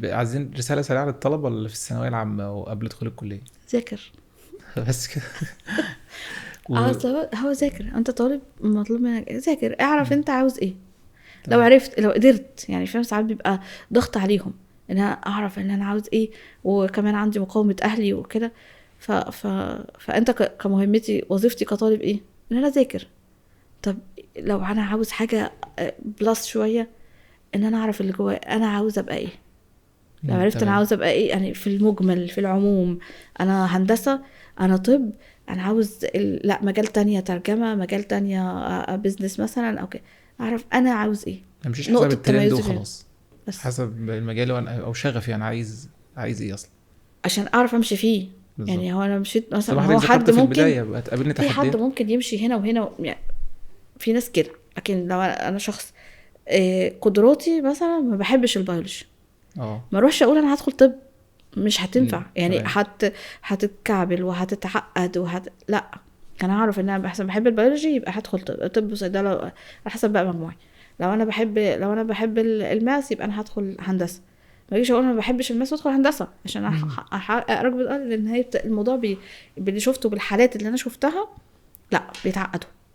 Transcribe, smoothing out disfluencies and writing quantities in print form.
طب عايزين رسالة سريعة للطلبة اللي في الثانوية العامة وقبل دخول الكليه. ذاكر بس كده. اصل هو ذاكر، انت طالب مطلوب منك ذاكر، اعرف انت عاوز ايه. لو عرفت، لو قدرت، يعني فاهم، ساعات بيبقى ضغط عليهم ان انا اعرف ان انا عاوز ايه، وكمان عندي مقاومة اهلي وكده. فانت كمهمتي، وظيفتي كطالب ايه؟ ان انا اذاكر. طب لو انا عاوز حاجة plus شوية، ان انا اعرف اللي جوايا انا عاوز ابقى ايه. لو عرفت انا عاوز ابقى ايه، يعني في المجمل في العموم، انا هندسة، انا طب، انا عاوز لا مجال تانية ترجمة، مجال تانية business مثلا او كده، اعرف انا عاوز ايه. ما امشيش حسب الترند وخلاص، بس حسب المجال او شغفي، انا عايز ايه اصلا عشان اعرف امشي فيه بالزبط. يعني هو انا مشيت مثلا، هو حد ممكن تقابلني في حد ممكن يمشي هنا وهنا يعني في ناس كده. لكن لو انا شخص قدراتي مثلا ما بحبش البيولوجي، ما اروحش اقول انا هدخل طب، مش هتنفع. يعني هتتكعبل وهتتعقد لا، انا اعرف ان انا احسن بحب البيولوجي يبقى هدخل طب وصيدله على حسب بقى مجموعي. لو انا بحب ال math يبقى انا هدخل هندسة. ما اجيش اقول انا ما بحبش ال math وادخل هندسة عشان احقق رغبة، لان هي الموضوع باللي شفته بالحالات اللي انا شفتها لا بيتعقدوا.